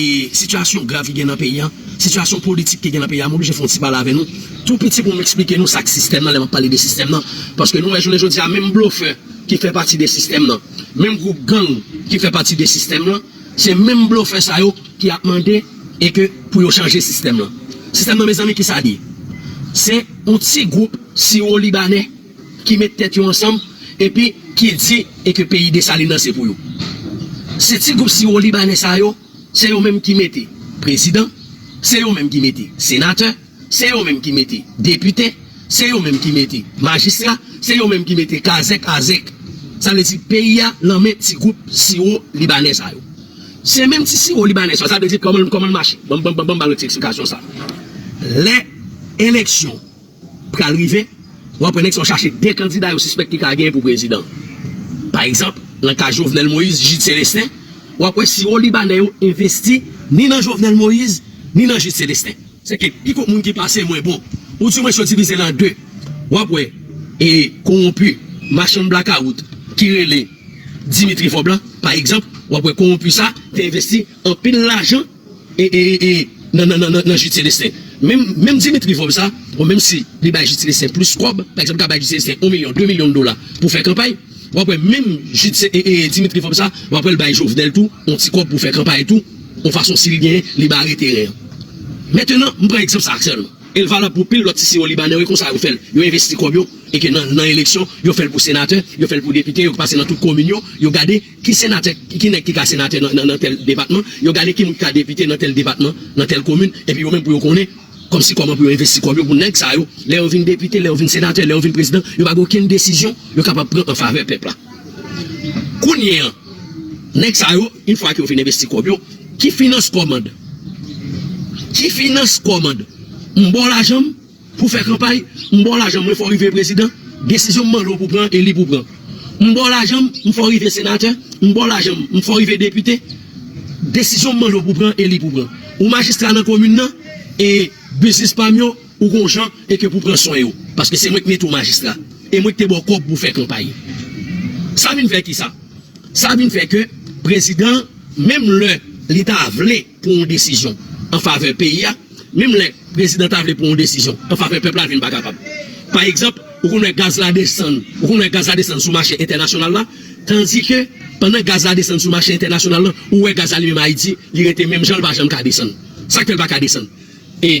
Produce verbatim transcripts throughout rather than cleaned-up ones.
e sitiyasyon grav ki gen nan peyi a, sitiyasyon politik ki gen nan peyi a, m oblije fè yon ti pale avè nou. Tou piti pou m eksplike nou sa k sistèm nan, lè m ap pale de sistèm nan. Paske nou wè jounen jodi a, menm blofè ki fè pati de sistèm nan, menm gwoup gang ki fè pati de sistèm nan, se menm blofè sa yo ki ap mande e ke pou yo chanje sistèm nan. Sistèm nan, mezanmi, ki sa li ye? Se yon ti gwoup siwo libanè ki met tèt yo ansanm epi ki di e ke peyi Desalin nan se pou yo. Se ti gwoup siwo libanè sa yo, se yo menm ki mete prezidan, se yo menm ki mete senatè, se yo menm ki mete depite, se yo menm ki mete majistra, se yo menm ki mete kazèk, azèk. Sa vle di peyi a nan men ti gwoup siwo libanè sa yo. Se menm ti siwo libanè sa yo, sa vle di kòman, kòman l mache. Ban m, ban m, ban m, ban m ba nou ti eksplikasyon sa. Lè eleksyon pral rive, w ap wè nèg sa yo chache de kandida yo sispèk ki ka genyen pou prezidan. Pa egzanp, nan ka Jovenel Moïse, Jude Célestin, w ap wè siwo libanè yo envesti ni nan Jovenel Moïse, ni nan Jude Célestin. Se ke piko moun ki pase mwen bon. Ou di mwen yo divize l an de. W ap wè, e kowonpi, machann blakawout, ki rele Dimitri Vorbe la, pa egzanp, w ap wè kowonpi sa te envesti anpil lajan e, e, e, e, nan, nan, nan, nan, nan Jude Célestin. Menm, menm Dimitri Vorbe sa, bon, menm si li bay Jude Célestin plis kòb, pa egzanp, li ka bay Jude Célestin yon milyon, de milyon dola pou fè kanpay, w ap wè menm Jude Cé-, e, e, Dimitri Vorbe sa, w ap wè l bay Jovenel tou, yon ti kòb pou fè kanpay tou, yon fason si li genyen, li bare teren an. Mentenan, m pran egzanp sa a sèlman. E l valab pou pil lòt ti siwo libanè, wi, konsa yo fè l. Yo envesti kòb yo, e ke nan, nan eleksyon, yo fè l pou senatè, yo fè l pou depite, yo pase nan tout komin yo, yo gade ki senatè, ki, ki nèg ki ka senatè nan, nan, nan tèl depatman, yo gade ki moun ki ka depite nan tèl depatman, nan tèl komin, epi yo menm pou yo konnen, kòmsi kòman pou yo envesti kòb yo pou nèg sa yo, lè yo vin depite, lè yo vin senatè, lè yo vin prezidan, yo pa gen okenn desizyon yo kapab pran an favè pèp la. Kounye a, nèg sa yo, yon fwa ke yo fin envesti kòb yo, ki finans kòmand? Ki finans kòmand? M ba w lajan m pou fè kanpay, m ba w lajan m, mwen fè w rive prezidan, desizyon m mande w pou pran, e li pou pran. M ba w lajan m, m fè w rive senatè, m ba w lajan m, m fè w rive depite, desizyon m mande w pou pran, e li pou pran. Ou majistra nan komin nan, e biznis pa m yo, ou gon jan, e ke pou pran swen yo. Paske se mwen ki mete w majistra. E mwen ki te ba w kòb pou fè kanpay. Sa vin fè kisa? Sa vin fè ke prezidan, menm lè li ta vle pran yon desizyon an favè peyi a, menm lè prezidan ta vle pran yon desizyon an favè pèp la, li vin pa kapab. Pa egzanp, ou konn wè gaz la desann, ou konn wè gaz la desann sou mache entènasyonal la, tandike pandan gaz la desann sou mache entènasyonal la, ou wè gaz la li menm Ayiti, li rete menm jan, li pa janm ka desann. Sa k fè l pa ka desann? E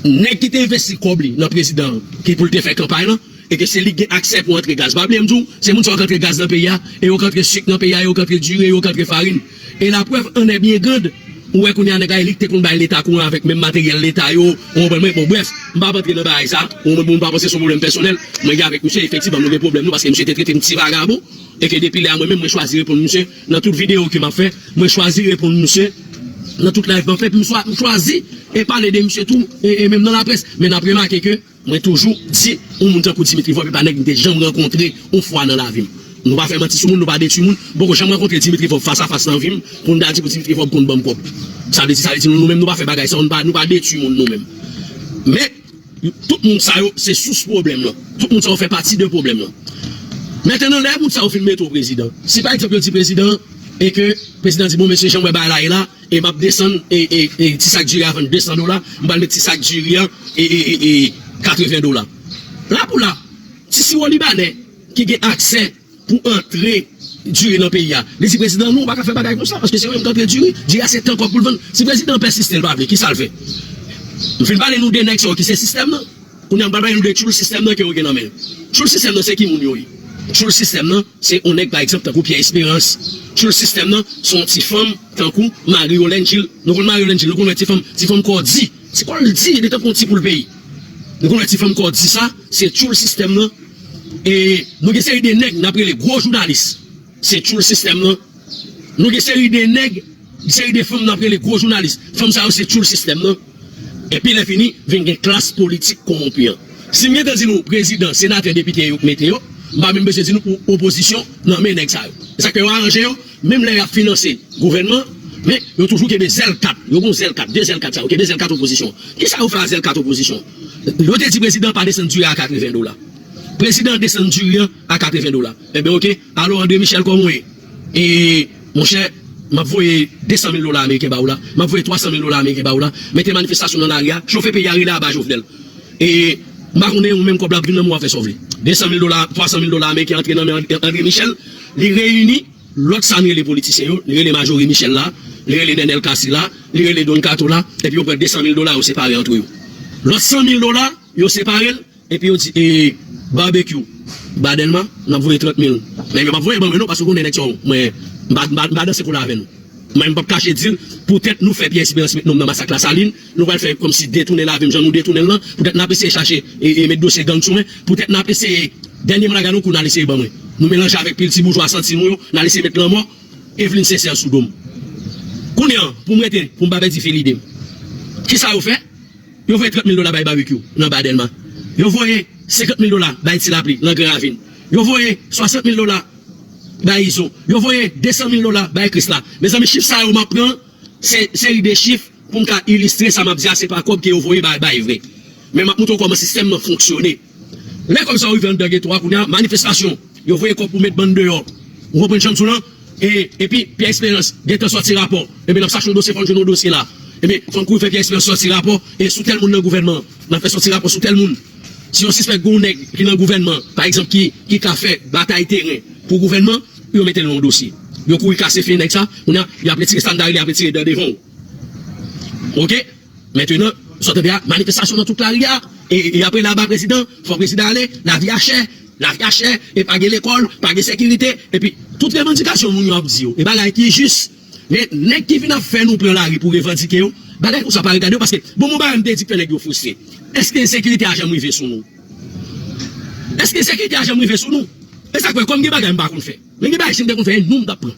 nèg ki te envesti kòb li nan prezidan ki pou l te fè kanpay lan, e ke se li ki gen aksè pou antre gaz. Pa bliye m di w, se moun sa yo k antre gaz nan peyi a, e yo k antre sik nan peyi a, e yo k antre diri, e yo k antre farin. Et la preuve en est bien grande, ou wè kounye a nèg la, e li ki te konn bay leta kouran avèk menm materyèl leta yo, ou konprann mwen? Bon, brèf, m p ap antre nan bagay sa, ou konprann, m pa panse se yon pwoblèm pèsonèl, mwen gen avèk misye, efektivman, nou gen pwoblèm nou, paske misye te trete m ti vagabon, e ke depi lè a mwen menm, mwen chwazi reponn misye, nan tout videyo ke m ap fè, mwen chwazi reponn misye, nan tout live m ap fè, epi m chwa-, m chwazi e pale de misye tou, e, e menm nan laprès. Men n ap remake ke mwen toujou di, yon moun tankou Dimitri Vorbe, e pa nèg m te janm rankontre yon fwa nan lavi m. Nou pa fè manti sou moun, nou pa detwi moun. M poko janm rankontre Dimitri Vorbe fas a fas nan vi m, pou m ta di pou Dimitri Vorbe konn ban m kòb. Sa vle di, sa vle di nou, nou menm nou pa fè bagay sa, nou pa, nou pa detwi moun nou menm. Men, tout moun sa yo, se sous pwoblèm lan. Tout moun sa yo fè pati de pwoblèm lan. Mentenan, lè moun sa yo fin mete w prezidan, si pa egzanp yo di prezidan, e ke prezidan di, bon, mesye, jan m wè bagay la ye la, e m ap desann, e, e, e ti sak diri a vann de san dola, m pral met ti sak diri a, e, e, e, e katreven dola. La pou la, ti siwo libanè ki gen aksè pou antre diri nan peyi a, li di prezidan, non, ou pa ka fè bagay konsa, paske se ou menm ki antre diri, diri a se tan kòb pou l vann. Si prezidan pèsiste, l pa vle, kisa l fè? M fin pale nou de nèg sa yo ki se sistèm nan. Kounye a, m pral pale nou de tchoul sistèm nan ke yo gen nan men yo. Tchoul sistèm nan, se ki moun yo ye? Tchoul sistèm nan, se yon nèg, pa egzanp, tankou Pierre Espérance. Tchoul sistèm nan, se yon ti fanm, tankou Marie Yolène Gilles. Nou konn Marie Yolène Gilles, nou konn wè ti fanm, ti fanm kò di. Ti kò l di, li tankou yon ti poul peyi. Nou konn wè ti fanm kò di sa, se tchoul sistèm nan. E nou gen seri de nèg, n ap rele gwo jounalis. Se tchoul sistèm nan. Nou gen seri de nèg, seri de fanm n ap rele gwo jounalis. Fanm sa yo se tchoul sistèm nan. Epi lè fini, vin gen klas politik kowonpi an. Si m gentan di nou prezidan, senatè, depite yo k mete yo, m pa menm bezwen di nou pou opozisyon nan men nèg sa yo. E sa k fè yo aranje yo, menm lè y ap finanse gouvènman, men yo toujou kenbe zèl kat. Yo gon zèl kat, de zèl kat sa yo, kenbe zèl kat opozisyon. Kisa yo fè a zèl kat opozisyon? Yo te di prezidan pa desann diri a katreven dola. Prezidan desann diri an a katreven dola. Enben, oke, alo André Michel, kòman w ye? E, monchè, M ap voye de san mil dola ameriken ba ou la. M ap voye twa san mil dola ameriken ba ou la. Mete manifestasyon nan lari a. Chofe peyi a, rele aba Jovenel. E m pa konnen, ou menm kòb la ap vin nan men w, w ap fè sa w vle. De san mil dola, twa san mil dola ameriken antre nan men André Michel. Li reyini lòt sa n rele politisyen yo. Li rele Majorie Michel la. Li rele Nenel Cassy la. Li rele Don Kato la. Epi yo pran de san mil dola, yo separe antre yo. Lòt san mil dola, yo separe l. Epi yo di, e, Barbecue, ba Dèlma, n ap voye trant mil. Men yo p ap voye ban mwen non, paske w konnen nèg sa yo, mwen, m pa, m pa, m pa danse koulè avè nou. Mwen, m p ap kache di l, poutèt nou fè Pierre Espérance met non m nan masak Lasalin, nou pral fè kòmsi detounen lavi m, jan nou detounen l lan, poutèt n ap eseye chache, e, e met dosye gang sou mwen, poutèt n ap eseye, dènyèman n al gade yon kou, n al eseye ban mwen. Nou melanje avèk pil ti boujwa santi nou yo, n al eseye met lanmò, Eveline Sincère sou do m. Kounye a, pou m rete, pou m pa pèdi fil ide m. Kisa yo fè? Yo voye trant mil dola bay Barbecue nan Ba Dèlma. Yo voye senkant mil dola bay Ti Lapli nan Gran Ravin. Yo voye swasant mil dola bay Izo. Yo voye de san mil dola bay Krisla. Mezanmi, chif sa yo m ap pran, se seri de chif pou m ka ilistre sa m ap di a, se pa kòb ke yo voye bay, bay vre. Men m ap montre w kòman sistèm nan fonksyone. Lè kòb sa yo rive anndan geto a, kounye a, manifestasyon, yo voye kòb pou met bann deyò. Ou konprann jan m di w lan? E, epi, Pierre Espérance gentan sòti rapò. Ebyen, n ap chache yon dosye, fò n jwenn yon dosye la. Ebyen, fò n kouri fè Pierre Espérance sòti rapò. E sou tèl moun nan gouvènman an, n ap fè sòti rapò sou tèl moun. Si yo sispèk gen yon nèg ki nan gouvènman, pa egzanp, ki, ki ka fè batay teren pou gouvènman, yo mete l nan yon dosye. Yo kouri kase fen nèg sa, kounye a, y ap retire sa n ta rele, y ap retire dan devan w. Oke? Mentenan, sa w tande a, manifestasyon nan tout lari a, e, e apre laba prezidan, fò prezidan ale, lavi a chè, lavi a chè, e pa gen lekòl, pa gen sekirite, epi tout revandikasyon moun yo ap di yo, e bagay ki jis, men nèg ki vin ap fè nou pran lari pou revandike yo, bagay konsa pa regade yo, paske bon, bon bagay m te di k fè nèg yo fristre. Èske ensekirite a janm rive sou nou? Èske ensekirite a janm rive sou nou? E sa k fè, kòm gen bagay m pa konn fè, men gen bagay si m te konn fè, e nou m t ap pran.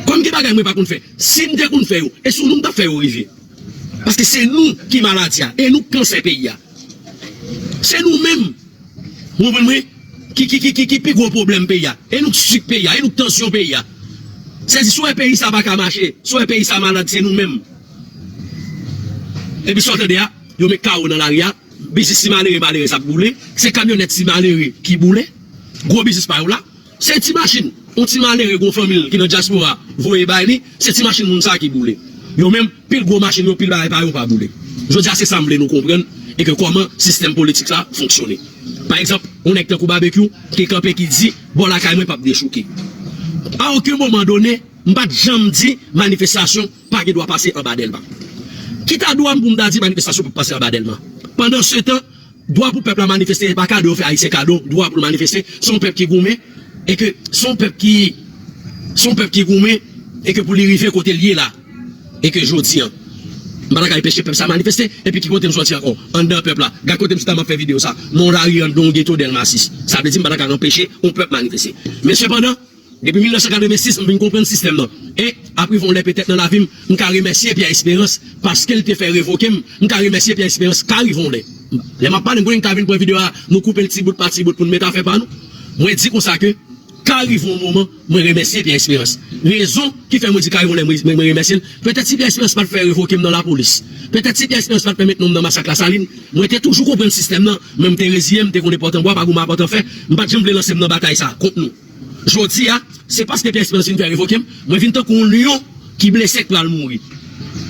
Kòm gen bagay mwen pa konn fè, si m te konn fè yo, e sou nou m t ap fè yo rive. Paske se nou ki maladi a, e nou k kansè peyi a. Se nou menm, ou konprann mwen, ki, ki, ki, ki, ki pi gwo pwoblèm peyi a. E nou k sik peyi a, e nou k tansyon peyi a. Sèdi, si w wè peyi sa pa ka mache, si w wè peyi sa malad, se nou menm. Epi sa w tande a, yo met kawo nan lari a, biznis ti malere malerèz ap boule, se kamyonèt ti malere ki boule, gwo biznis pa yo la, se ti machin, yon ti malere gwo fanmi l ki nan dyaspora voye bay li, se ti machin moun sa ki boule. Yo menm, pil gwo machin yo, pil bagay pa yo pa boule. Jodi a, se sa m vle nou konprann, e ke kòman sistèm politik sa fonksyone. Pa egzanp, yon nèg tankou Barbecue ki kanpe ki di, bò lakay mwen p ap dechouke. A okenn moman done, m pa t janm di manifestasyon pa gen dwa pase anba Dèlma. Ki ta dwa m pou m ta di manifestasyon p ap pase anba Dèlma? Pandansetan, dwa pou pèp la manifeste, e pa kado yo fè Ayisyen kado, dwa pou l manifeste, se yon pèp ki goumen, e ke se yon pèp ki, se yon pèp ki goumen, e ke pou li rive kote l ye la, e ke jodi a, m pa ta ka anpeche pèp sa manifeste, epi ki kote m sòti ankò? Anndan pèp la. Gad kote m chita, m ap fè videyo sa. Nan yon lari anndan yon geto Dèlma sis. Sa vle di m pa ta ka anpeche yon pèp manifeste. Men sepandan, depi mil nèf san katrevensis, m vin konprann sistèm nan. E ap rive yon lè petèt nan lavi m, m ka remèsye Pierre Espérance paske l te fè revoke m. M ka remèsye Pierre Espérance, ka rive yon lè. Lè m ap pale, m konnen m ka vin pran videyo a, nou koupe l ti bout pa ti bout pou n met afè pa nou. Mwen di konsa ke ka rive yon moman, mwen remèsye Pierre Espérance. Rezon ki fè mwen di ka rive yon lè mwen, mwen, mwen remèsye l, petèt si Pierre Espérance pa t fè revoke m nan lapolis, petèt si Pierre Espérance pa t fè met non m nan masak Lasalin, mwen te toujou konprann sistèm nan, men m te reziye m, m te konn e pòtan bwa, pa goumen a pòtan fè, m pa t janm vle lanse m nan batay sa kont nou. Jodi a, se paske Pierre Espérance vin fè revoke m, mwen vin tankou yon lyon ki blese k pral mouri.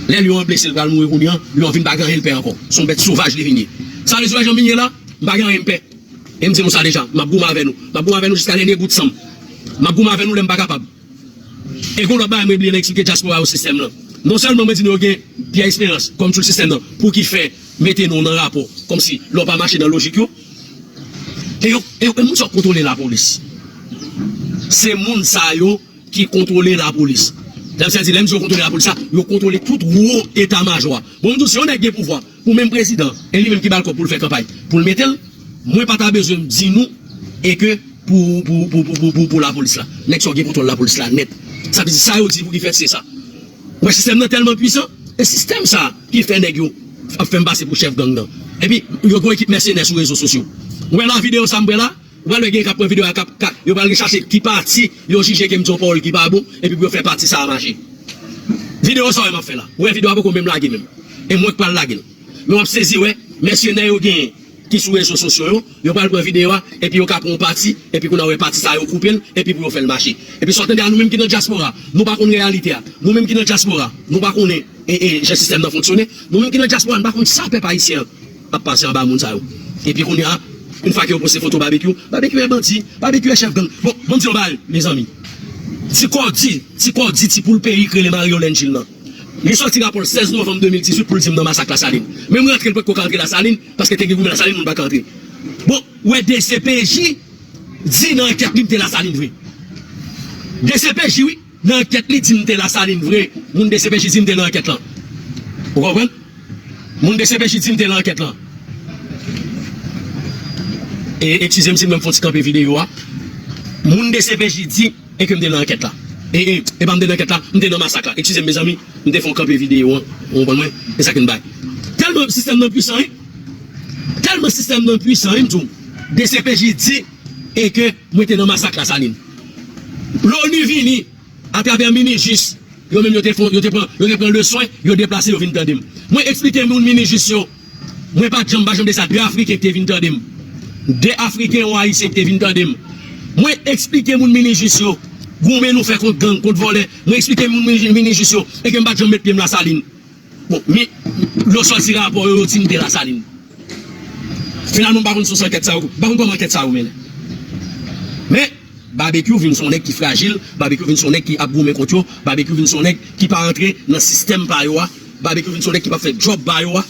Lè lyon an blese, l pral mouri kounye a, lyon an vin pa gen anyen l pè ankò. Se yon bèt sovaj li vin ye. Sa vle di, w wè jan m ye la, m pa gen anyen m pè. E m di nou sa deja, m ap goumen avè nou. M ap goumen avè nou jiska dènye gout san m. M ap goumen avè nou lè m pa kapab. E gon lòt bagay mwen bliye nan eksplike dyaspora yo sistèm nan. Non sèlman mwen di nou yo gen Pierre Espérance kòm tchoul sistèm nan, pou ki fè mete nou nan rapò, kòmsi lè w pa mache nan lojik yo. E yo, e yo, e moun sa yo kontwole lapolis. Se moun sa yo ki kontwole lapolis. Sa vle di, lè m di yo kontwole lapolis la, yo kontwole tout wo eta majò a. Bon, m di w, si yon nèg gen pouvwa, pou menm prezidan, e li menm ki ba l kòb pou l fè kanpay, pou l mete l, mwen pa ta bezwen di nou, e ke pou, pou, pou lapolis la. Nèg sa yo gen kontwòl lapolis la nèt. Sa vle di, sa yo di pou ki fèt, se sa. Ou wè, sistèm nan tèlman pwisan, e sistèm sa ki fè nèg yo ap fè m pase pou chèf gang nan. Epi, yo gen yon ekip mèsenè sou rezo sosyo. Ou wè la, videyo sa m pran la, ou pral wè gen k ap pran videyo a, k ap, k ap, yo pral rechache ki pati yo jije ke m di yon pawòl ki pa bon, epi pou yo fè pati sa a mache. Videyo sa w wè m ap fè la. Ou wè videyo a poko menm lage menm. E mwen k pral lage l. Men w ap sezi wè, mèsenè yo genyen. ki sou rezo sosyo yo, yo pral pran videyo a, epi yo ka pran yon pati, epi kounye a w wè pati sa yo koupe l, epi pou yo fè l mache. Epi sa w tande a, nou menm ki nan dyaspora, nou pa konn reyalite a. Nou menm ki nan dyaspora, nou pa konnen, e, e, jan sistèm nan fonksyone. Nou menm ki nan dyaspora, nou pa konn sa pèp ayisyen an ap pase anba moun sa yo. Epi kounye a, yon fwa ke yo poste foto Babekyou, Babekyou e bandi, Babekyou e chèf gang. Bon, ban m di yon bagay, mezanmi. Ti kòdi, ti kòdi, ti poul peyi k rele Marie Yolène Gilles nan. Li sòti rapò l sèz novanm de mil dizuit pou l di m nan masak Lasalin. Men m rantre, l potko ka antre Lasalin, paske te gen goumen Lasalin, moun pa ka antre. Bon, ou wè D C P J di nan ankèt li m te Lasalin vre. D C P J, wi, nan ankèt li di m te Lasalin vre. Moun D C P J di m te nan ankèt lan. Ou konprann? Moun D C P J di m te nan ankèt lan. E, eskize m si m fè yon ti kanpe videyo a. Moun D C P J di e ke m te nan ankèt la. E, e, e pa m te nan ankèt la, m te nan masak la. Eskize m, mezanmi, m te fè yon kanpe videyo an. Ou konprann mwen? E sa ke m bay. Tèlman sistèm nan pwisan, wi. Tèlman sistèm nan pwisan, wi, m di w. D C P J di e ke mwen te nan masak Lasalin. Loni vini, atravè Minijis, yo menm yo te fon, yo te pran, yo te pran leswen, yo deplase, yo vin tande m. Mwen eksplike moun Minijis yo, mwen pa t janm, pa janm de sa, de Afriken ki te vin tande m. De Afriken ou Ayisyen ki te vin tande m. Mwen eksplike moun Minijis yo, goumen nou fè kont gang, kont vòlè. Mwen eksplike moun Mini-, Minijis yo, e ke m pa t janm met pye m Lasalin. Bon, men, lè w sòti rapò yo, yo di m te Lasalin. Finalman, m pa konn sous ankèt sa yo, m pa konn kòman ankèt sa yo mennen. Men, Babekyou vin se yon nèg ki frajil, Babekyou vin se yon nèg ki ap goumen kont yo, Babekyou vin se yon nèg ki pa rantre nan sistèm pa yo a, Babekyou vin se yon nèg ki p ap fè djòb pa yo a.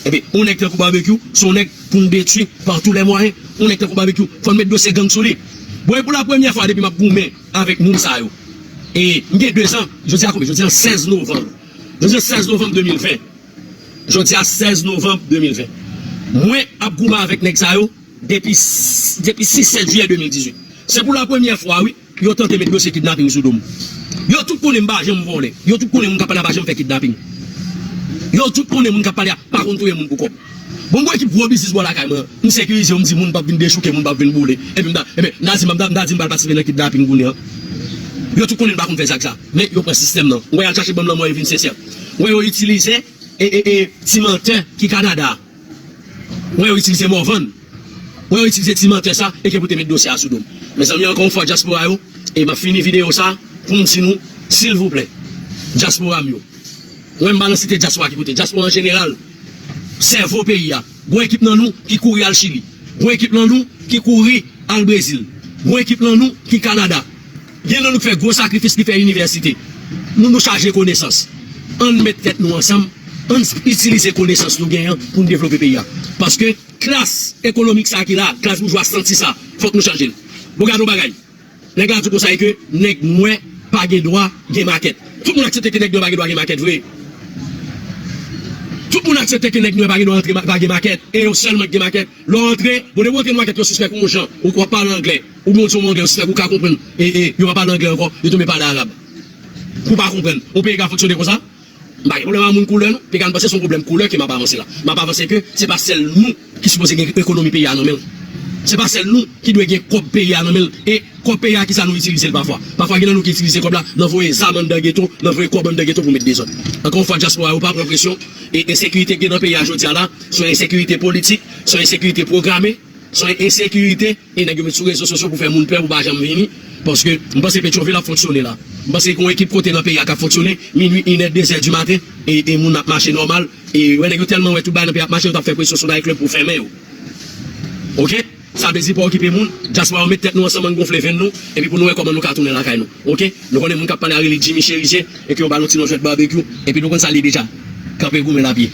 Ebyen, yon nèg tankou Babekyou, se yon nèg pou n detwi pa tous les moyens. Yon nèg tankou Babekyou, fò n met dosye gang sou li. Bon, e pou la premyè fwa depi m ap goumen avèk moun sa yo. E m gen de zan, jodi a konbyen? Jodi a sèz novanm. Jodi a sèz novanm de mil ven. Jodi a sèz novanm de mil ven. Mwen ap goumen avèk nèg sa yo depi, depi sis sèt jiyè de mil dizuit. Se pou la premyè fwa, wi, yo tante met dosye kidnaping sou do m. Yo tout konnen m pa janm vòlè. Yo tout konnen moun k ap pale a pa janm fè kidnaping. Yo tout konnen moun k ap pale a pa konn touye moun pou kòb. Bon, m gon ekip gwo biznis bò lakay mwen. M sekirize yo, m di moun p ap vin dechouke, moun p ap vin boule. Epi m ta, ebyen, m ta di, m ta, m ta di m pral patisipe nan kidnaping kounye a. Yo tout konnen m pa konn fè zak sa. Men yo pran sistèm nan. M wè y al chache ban m lanmò Evin Sensè. M wè yo itilize e, e, e, ti mantè ki Kanada a. Mwen yo itilize Morvan. Mwen yo itilize ti mantè sa e ke pou te met dosye a sou do m. Mezanmi, ankò yon fwa, dyaspora yo, e m ap fini videyo sa pou m di nou, silvouplè, dyaspora m yo. Mwen m pa nan site dyaspora ki kote, dyaspora an jeneral, sèvo peyi a. Gon ekip nan nou ki kouri al Chili. Gon ekip nan nou ki kouri al Brezil. Gon ekip nan nou ki Kanada. Gen nan nou ki fè gwo sakrifis, ki fè inivèsite. Nou, nou chaje konesans. Ann met tèt nou ansanm, ann itilize konesans nou genyen an pou n devlope peyi a. Paske klas ekonomik sa ki la, klas boujwa santi sa, fòk nou chanje l. Bon, gade yon bagay. Nèg la di konsa ke nèg nwè pa gen dwa gen makèt. Tout moun aksepte ke nèg nwè pa gen dwa gen makèt vre. Tout moun aksepte ke nèg nwè pa gen dwa antre, pa gen makèt. E yo sèlman ki gen makèt. Lè w antre, bon, depi w antre nan makèt, yo sispèk ou yon jan, ou w ap pale anglè, oubyen w di yon mo anglè, yo sispèk ou ka konprann, e, e, yo pa pale anglè ankò, yo tonbe pale arab. Pou w pa konprann, yon peyi ka fonksyone konsa? M pa gen pwoblèm ak moun koulè, non. Peyi a, m panse se yon pwoblèm koulè ke m ap avanse la. M ap avanse ke se pa sèl nou ki sipoze gen ekonomi peyi a nan men l. Se pa sèl nou ki dwe gen kòb peyi a nan men l. E kòb peyi a, kisa nou itilize l pafwa? Pafwa, gen nan nou ki itilize kòb la nan voye zam anndan geto, nan voye kòb anndan geto pou met dezòd. Ankò yon fwa, dyaspora yo pa pran presyon. E ensekirite ki gen nan peyi a jodi a la, se yon ensekirite politik, se yon ensekirite pwograme, se yon ensekirite, e nèg yo met sou rezo sosyo pou fè moun pè, pou pa janm vini. Paske m panse Petyonvil ap fonksyone la. M panse gen yon ekip kote nan peyi a k ap fonksyone, minui, inè, dezè di maten, e, e moun ap mache nòmal. E wè nèg yo tèlman wè tout bagay nan peyi ap mache, yo t ap fè presyon sou Night Club pou fèmen yo. Oke? Sa vle di pa okipe moun, dyaspora yo met tèt nou ansanm, ann gonfle venn nou, epi pou nou wè kòman nou ka tounen lakay nou. Oke? Nou konnen moun k ap pale a rele Jimmy Cherizier, e ke yo ba l yon ti non jwèt Babekyou, epi nou konn sa l ye deja. Kanpe goumen l ap ye.